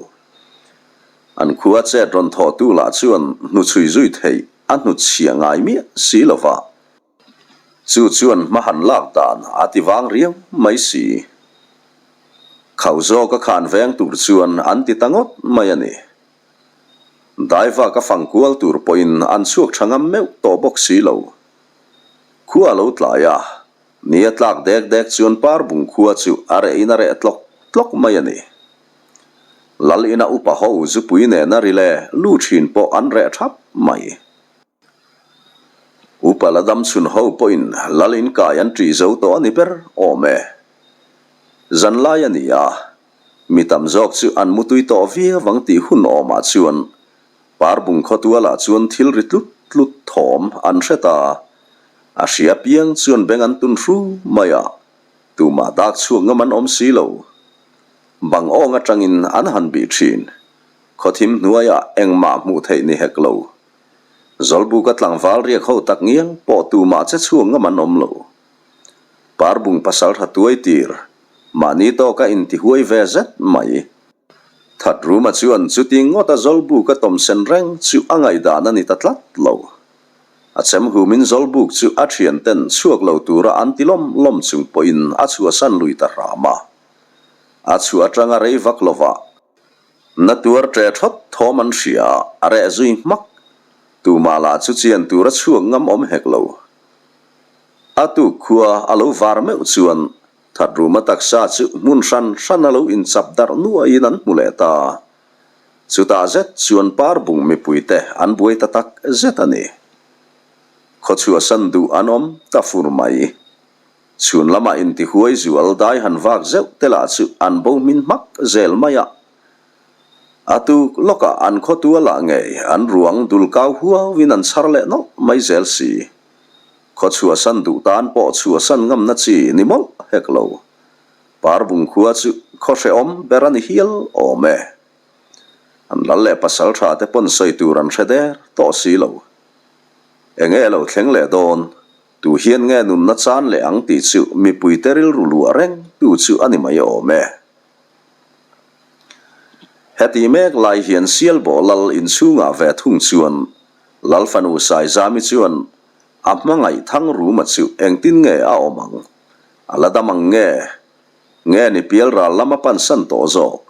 An khua chet rawn thawhtu lah chuan hnuchhui zui theih a hnutchhiah ngai miah si lo va, chu chuan hma han lak dan a ti vang riau mai si. Khauh zawka khan veng tur chuan an ti ta ngawt mai a ni. Daivaka fang kual tur pawhin an chhuak tha ngam meuh tawh bawk si lo. Khua a lo tlai a, ni a tlak dek dek chuan Parbung khua chu a rehin a reh tlawk tlawk mai a ni. Lal ina upa ho zupui nena ri leh lu thin pawh an reh thap mai. Upa la dam chhun ho pawhin lal inkai an ṭih zo tawh a ni ber awm e. Zan lai a ni a, mi tam zawk chu an mutui tawh viau ang tih hun awmah chuan Parbung khawtualah chuan thil ri tlut tlut thawm an hre ta. A hria piang chuan beng an tun hru mai a, tumah dak chhuak ngam an awm si lo. Bang awng atangin an han bih thin. Khawthim hnuaiah engmah hmuh theih ni hek lo. Zawlbuka tlangval riak ho tak ngial pawh tumah che chhuak ngam an awm lo. Parbung pasaltha tuai tir, mahni tawka intihuai ve zet mai. Thatruma chuan chuti ngawta Zawlbuka tawmsen reng chu a ngaihdan a ni ta tlat lo. A chem humin Zawlbuk chu a thianten chhuak lo tura an ti lawm lawm chung pawhin a chhuahsan lui ta hram a. A chhuah atanga rei vak lovah Na tuar ṭe ṭhawt thawm an hria, a reh zui hmak. Tumah lah chu chian tur a chhuak ngam awm hek lo. A tuk khua a lo var meuh chuan Thatruma taksa chu hmun hran hran a lo inchap darh nuaiin an hmu leh ta. Chutah zet chuan Parbung mipuite an buai ta tak zet a ni. Khawchhuahsan duh an awm ta fur mai. Chhun lamah intihuai zual dai han vak zeuh te lah chu an bo hmin hmak zel mai a. A tuk lawkah an khawtua lah ngei an ruang dul kau huauin an chhar leh nawlh mai zel si. Khaw chhuahsan duh tan pawh chhuahsan ngamna chi ni mawlh hek lo. Parbung khua chu khaw hrehawm ber a ni hial awm e. An lal leh pasal tha te pawn sawi tur an hre der tawh si lo. Enge lo thleng leh dawn? Tu hian nge nunna chan leh ang tih chu mipuite rilru luah reng tu chu a ni mai awm e. Heti mek lai hian Sialbawh lal inchhungah ve thung chuan Lal fanu Saizami chuan a hmangaih Thangruma chu engtin nge a awm ang? A la dam ang nge? Nge ni pialral lam a pansan tawh zawk?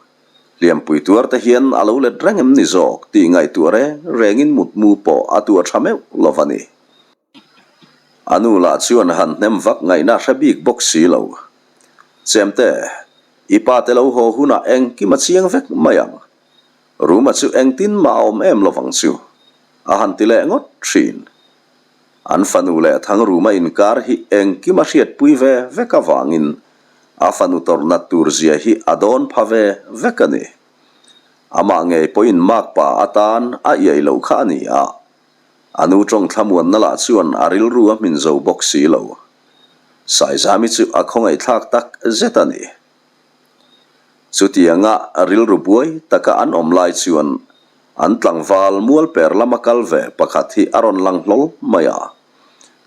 Hliampui tuar te hian a lo let reng em ni zawk tih ngaihtuah reng rengin mutmu pawh a tuah tha meuh lo va ni. A nu lah chuan han hnem vak ngaihna hre bik bawk si lo. Chemte, i pa te lo haw hunah engkim a chiang vek mai ang. Ruma chu engtin mah a awm em lovang chu, a han ti leh ngawt thin. An fanu leh Thangruma inkar hi engkim a hriatpui ve vek avangin a fanu tawrhnat tur zia hi a dawn pha ve vek a ni. Amah ngei pawhin makpa atan a iai loh kha a ni a. A nu tawng thlamuanna lah chuan a rilru a hmin zo bawk si lo. Saizami chu a khawngaihthlak tak zet a ni. Chutianga rilru buai taka an awm lai chuan an tlangval mualper lama kal ve pakhat hi a rawn lang hlawl mai a.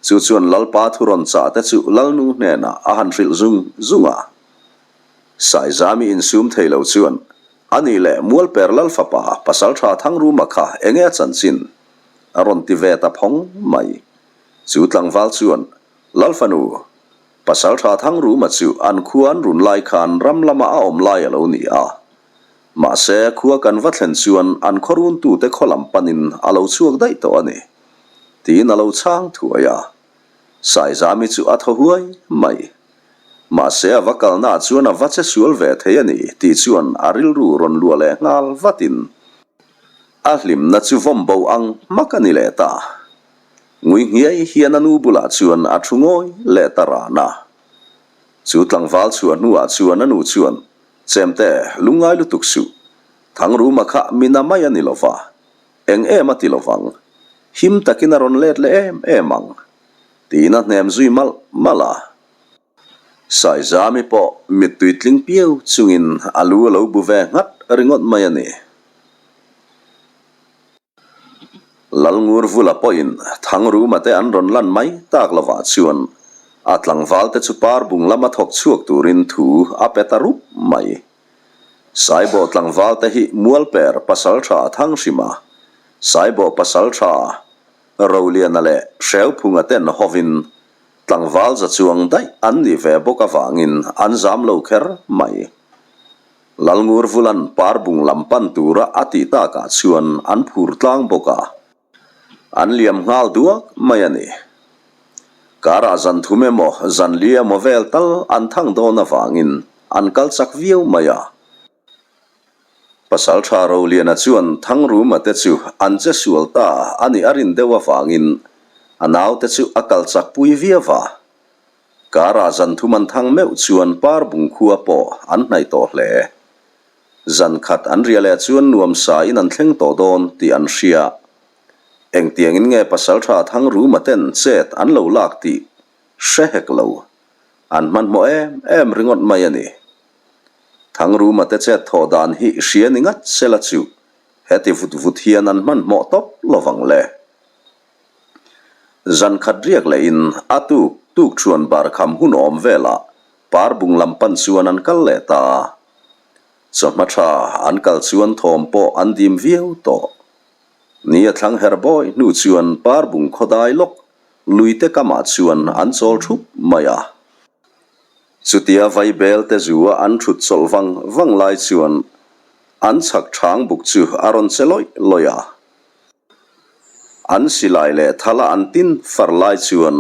Chu chuan Lalpa thu rawn chah te chu Lalnu hnenah a han hrilh zung zung a. Saizami insum thei lo chuan A nih leh Mualper Lal fapa Pasalṭha Thangruma kha enge a chanchin? a rawn ti ve ta phawng mai. Chu tlangval chuan, Lal fanu, Pasalṭha Thangruma chu an khua an run lai khan ram lama a awm lai a lo ni a. Mahse, khua kan va thlen chuan an khaw runtute khaw lam panin a lo chhuak daih tawh a ni, tiin a lo chhang thuai a. Saizami chu a thaw huai mai. Mahse a va kalnaah chuan a va che sual ve thei a ni tih chuan a rilru rawn luah leh nghal vatin a hlimna chu vawm bo ang hmak a ni leh ta. Ngui nghiai hian a nu bulah chuan a thu ngawi leh ta ran a. Chu tlangval chhuah hnuah chuan a nu chuan, Chemte, lungngai lutuk suh. Thangruma kha mina mai a ni lova, eng em a ti lovang. Him takin a rawn let leh em em ang. Tiin a hnem zui malh malh a. Saizami pawh mittui tling piau chungin a lu a lo bu ve nghat ringawt mai a ni. Lalngurvula pawhin Thangruma te an rawn lan mai tak lovah chuan a tlangval te chu parbung lama thawk chhuak turin thu a pe ta rup mai. Saibawh tlangval te hi Mualper pasaltha Thanghrima, Saibawh pasaltha Roliana leh Hreuphunga ten hovin tlangval za chuang daih an nih ve bawk avangin an zam lo kher mai. Lalngurvula'n Parbung lam pan tura a tih takah chuan an phur tlang bawk a, an liam nghal duak mai a ni. Karah zan thum emaw zan li emaw vel tal an thang dawn avangin an kal chak viau mai a. Pasaltha Roliana chuan Thangruma te chu an che sual ta a nih a rin deuh avangin a naute chu a kal chak pui viau a. Karah zan thum an thang meuh chuan Parbung khua pawh an hnaih tawh hle. Zan khat an riah leh chuan nuam sa in an thleng tawh dawn tih an hria. Engtiangin nge Pasaltha Thangruma ten chet an lo lak tih hre hek lo. An hmanhmawh em em ringawt mai a ni. Thangruma te chet thawh dan hi hria ni ngat sela chu heti vut vut hian an hmanhmawh tawp lovang le. Zan khat riak lehin a tuk tuk chuan bar kham hun awm velah Parbung lam pan chuan an kal leh ta a. Chawhma tha an kal chuan thawm pawh an dim viau tawh. Ni a thlang her bawi hnu chuan Parbung khawdai lawk luite kamah chuan an chawl thup mai a. Chutia vaibel te zua an thut chawlh vang vang lai chuan an chhak thang buk chu a rawn che lawih lawih a. An silai leh thala an tin far lai chuan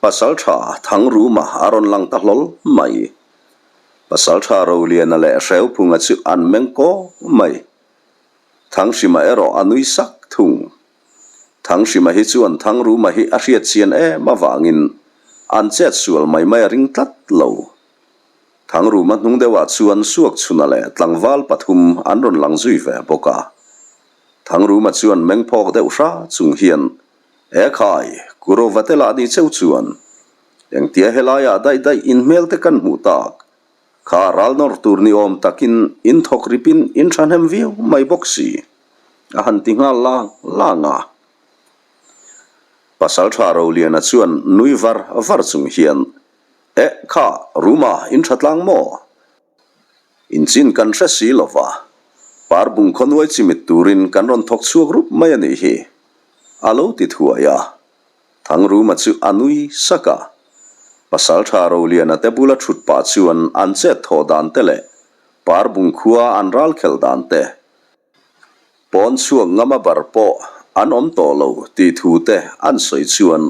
Pasaltha Thangruma a rawn lang ta hlawl mai. Pasaltha Roliana leh Hreuphunga chu an meng kawk mai. Thanghrima erawh a nui sak thung. Thanghrima hi chuan Thangruma hi a hriat chian em avangin an chet sual mai mai a ring tlat lo. Thangruma hnung deuhah chuan Suakchhuna leh tlangval pathum an rawn lang zui ve bawk a. Thangruma chuan meng phawk deuh hra chung hian, E khai, Kurova te lah ni cheu chuan, engtia helaiah daih daih in hmel te kan hmuh tak, kha ral nawr tur ni awm takin in thawk ripin in thahnem viau mai bawk si, a han ti nghal lang lang a. Pasaltha Roliana chuan nui var var chung hian, E kha, Ruma, in tha tlang maw? Inchin kan hre si lo va, Parbung khawnuai chimit turin kan rawn thawk chhuak rup mai a nih hi, a lo ti thuai a. Thangruma chu a nui sak a. Pasaltha Roliana te bula thut pah chuan an chet thawh dan te leh Parbung khua an ral khelh dan te, pawn chhuak ngama bar pawh an awm tawh lo tih thu te an sawi chuan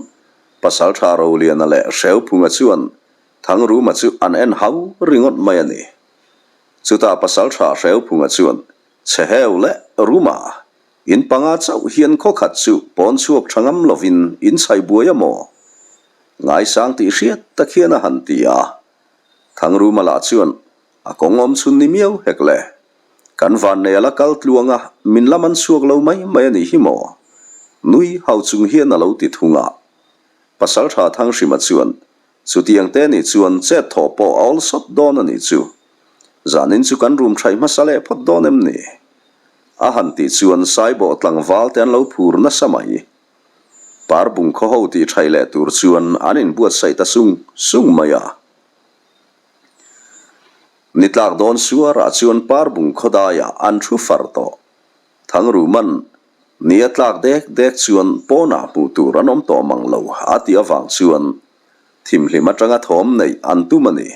Pasaltha Roliana leh Hreuphunga chuan Thangruma chu an en hau ringawt mai a ni. Chutah Pasaltha Hreuphunga chuan, Chhe heu leh Ruma, in panga chauh hian khaw khat chu pawn chhuak tha ngam lovin in chhai buai a maw? Ngaisang tih hriat tak hian a han ti a. Thangruma lah chuan, A kawng awm chhun ni miau hek le. Kan vannei a la kal tluang a, min la man chhuak lo mai mai a nih hi maw? Nui hau chung hian a lo ti thung a. Pasaltha Thanghrima chuan, Chutiang te nih chuan chet thawh pawh a awl sawt dawn a nih chu. Zanin chu kan room thaih hmasa leh phawt dawn em ni? A han tih chuan Saibawh tlangval te an lo phur nasa mai. Parbung khaw ho tih thaih leh tur chuan an inbuatsaih ta sung sung mai a. Ni tlak dawn suarah chuan Parbung khawdaiah an thu far tawh. Thangruman ni a tlak dek dek chuan pawnah hmuh tur an awm tawh mang lo a tih avang chuan thimhlim atanga thawm neih an tum a ni.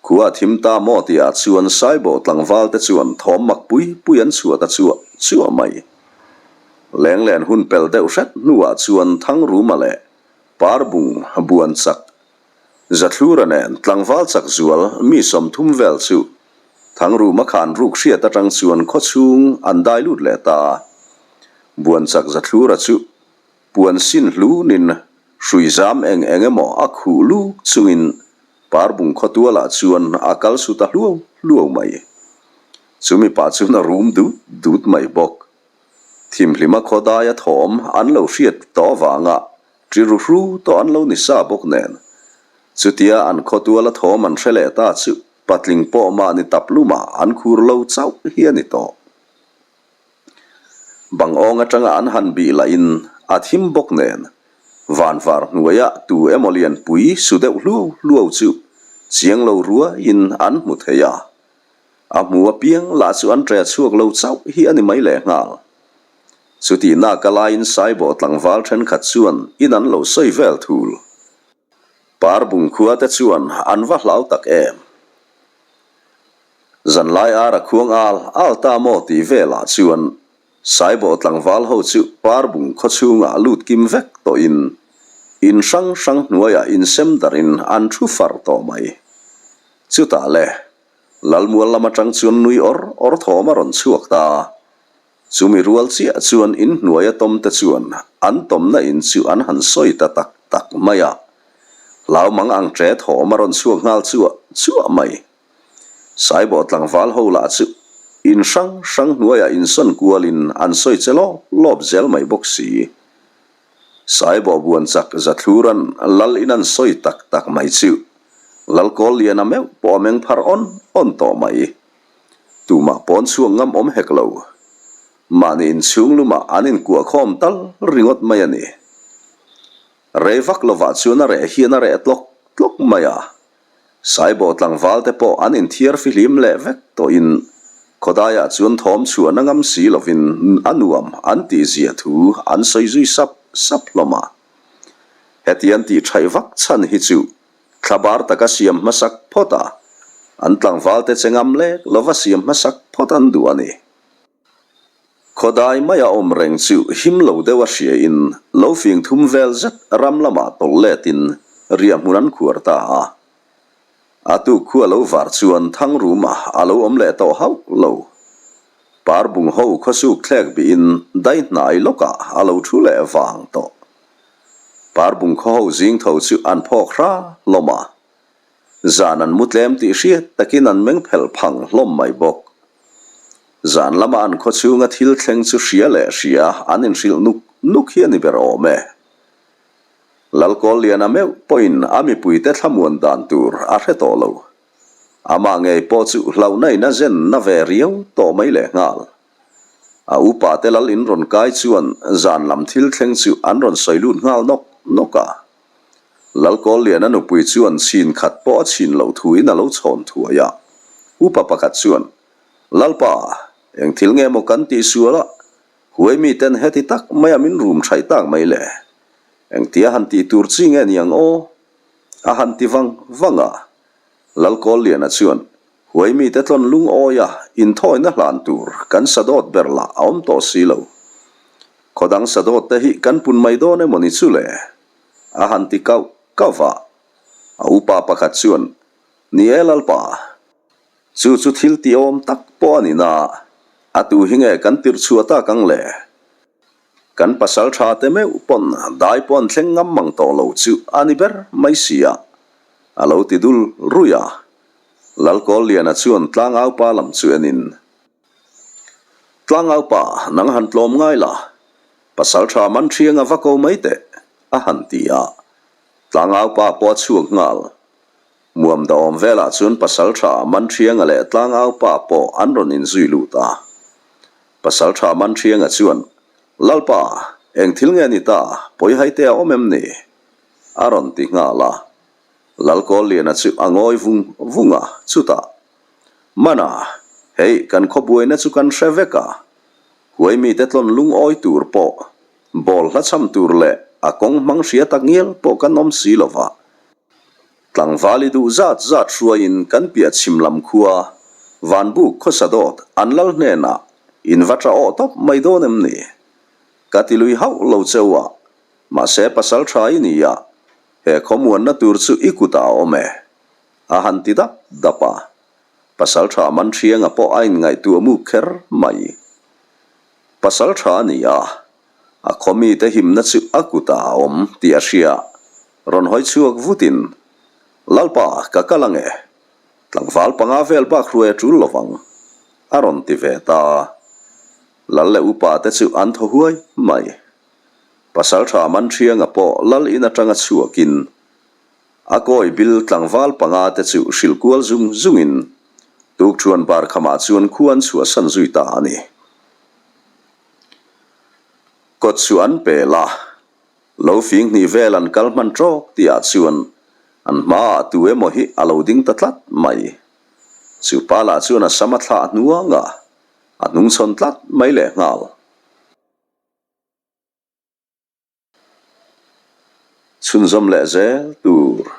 Khua a thim ta maw tihah chuan Saibawh tlangval te chuan thawm mak pui pui an chhuah ta chuah chuah mai. Lenglen hun pel deuh hret hnuah chuan Thangruma leh Parbung buan chak Zathlura nen tlangval chak zual mi 30 vel chu Thangruma khan ruk hriat atang chuan khawchhung an dai lut leh ta a. Buan chak Zathlura chu puan sin hlunin hrui zam eng eng emaw a khuh luk chungin Parbung khawtualah chuan a kal su ta hluau hluau mai. Chumi pah chuan a rum dut dut mai bawk. Thimhlima khawdaia thawm an lo hriat tawh avanga Ṭi ru hru tawh an lo ni sa bawk nen. Chutia an khawtuala thawm an hre leh ta chu patling pawh mahni tap lumah an khur lo chauh hi a ni tawh. Bang awng atanga an han bih lahin a thim bawk nen vanvar hnuaiah tu emaw lianpui su deuh hluau hluau chu chiang lo ruaiin an hmu thei a. A hmu apiang lah chu an ṭe chhuak lo chauh hi a ni mai lehnghal. Chutihnak a laiin Saibawh tlangval thenkhat chuan in an lo sawi vel thul. Parbung khua te chuan an va hlau tak em? Zanlai ar a khuang al al ta maw tih velah chuan Saibawh tlangval ho chu Parbung khaw chhungah lut kim vek tawhin in hrang hrang hnuaiah insem darhin an thu far tawh mai. Chutah le, Lalmual lam atang chuan nui awr awr thawm a rawn chhuak ta. Chumi rual chiah chuan in hnuaia tawmte chuan an tawmna in chu an han sawi ta tak tak mai a. Hlau mang ang ṭe thawm a rawn chhuak nghal chuah chuah mai. Saibawh tlangval ho lah chu in hrang hrang hnuaiah insawn kualin an sawi che lawp lawp zel mai bawk si. Saibawh buan chak Zathluran lal in an sawi tak tak mai chu Lalkawl Liana meuh pawh a meng phar awn awn tawh mai. Tumah pawn chhuak ngam awm hek lo. Mahni inchhung lumah an inkuah khawm tal ringawt mai a ni. Rei vak lovah chuan a reh hian a reh tlawk tlawk mai a. Saibawh tlangval te pawh an inthiar fihlim leh vek tawhin khawdaiah chuan thawm chhuahna ngam si lovin a nuam an tihzia thu an sawi zui sap sap hlawm a. Heti an tih thaih vak chhan hi chu Thlabar taka siam hmasak phawt a, an tlangvalte che ngam lek lova siam hmasak phawt an duh a ni. Khawdai maia awm reng chu him lo deuh a hriain lo fing thum vel zet ram lamah tawlh letin riahhmun an khuar ta a. A tuk khu a lo var chuan Thangruma a lo awm leh tawh hauh lo. Parbung ho khawsuk thlek bihin dai hnai lawkah a lo thu leh vang tawh. Parbung khaw ho zing tho chu an phawk hra hlawm a, zan an mu tlem tih hriat takin an meng phelh phang hlawm mai bawk. Zan lama an khaw chhunga thil thleng chu hria leh hria an inhrilh nuk nuk hi a ni ber awm e. Lalkawlliana meuh pawhin a mipuite thlamuan dan tur a hre tawh lo. Amah ngei pawh chu hlauhna in a zen na ve riau tawh mai lehnghal. A upa te lal in rawn kai chuan zan lam thil thleng chu an rawn sawi lut nghal nawk nawk a. Lalkawlliana nupui chuan chhin khat pawh a chhin loh thu in a lo chhawn thuai a. Upa pakhat chuan, Lalpa, eng thil nge maw kan tih sual a? Huai mi ten heti tak mai a min rum thaih tak mai le? Engtia han tih tur chi nge niang aw? A han ti vang vang a. Lalkawlliana chuan, Huai mite tlawn lungawi a, inthawina hlan tur kan sadawt ber lah a awm tawh si lo. Khawdang sadawt te hi kan pun mai dawn emaw ni chu le? A han ti kauh kauh va. A upa pakhat chuan, Ni e Lalpa, chu chu thil ti awm tak pawh a ni na, a tu hi nge kan tirh chhuah tak ang le? Kan pasal tha te meuh pawn dai pawh an thleng ngam mang tawh lo chu a ni ber mai si a, a lo ti dul ruih a. Lalkawlliana chuan Tlangaupa lam chu enin, Tlangaupa, nang han tlawm ngai la, pasal tha man thiang a va ko mai teh, a han ti a. Tlangaupa pawh a chhuak nghal. Muam dawm velah chuan pasal tha man thianga leh Tlangaupa pawh an rawn inzui lut a. Pasalṭha Manṭhianga chuan, Lalpa, eng thil nge ni ta, pawi haite a awm em ni? a rawn ti nghal a. Lalkawlliana chu a ngawi vung vung a, chutah, Mana, hei kan khawbuaina chu kan hre vek a, huai mite tlawn lungawi tur pawh, bawl hla cham tur leh a kawng hmang hria tak ngial pawh kan awm si lo va, Tlangval i duh zat zat hruaiin kan piah chhim lam khua Vanbuk khawsa dawt an lal hnenah in va tla awh tawp mai dawn em ni? Ka ti lui hauh lo cheu a, mahse pasal tha i ni a, he khawmuanna tur chu i kutah a awm e, a han ti dap dap a. Pasal tha man thianga pawh a inngaihtuah muk kher mai. Pasal tha a ni a, A khaw mite himna chu a kutah a awm tih a hria. Rawn hawi chhuak vutin, Lalpa, ka kal ange. Tlangval panga vel bak hruai a tul lovang, a rawn ti ve ta. Lal leh upa te chu an thaw huai mai. Pasalṭha Manṭhianga pawh lal in aṭanga chhuakin a kawi bil tlangval panga te chu hrilh kual zung zungin tukṭhuan bar khamah chuan khua an chhuahsan zui ta a ni. Kawt chu an pel a, lo fing hnih vel an kal hman tawk tihah chuan an hmaah tu emaw hi a lo ding ta tlat mai. Chu pa lah chuan a sam a thlah hnuang a, a hnungchhawn tlat mai lehnghal. Chhunzawm leh zel tur.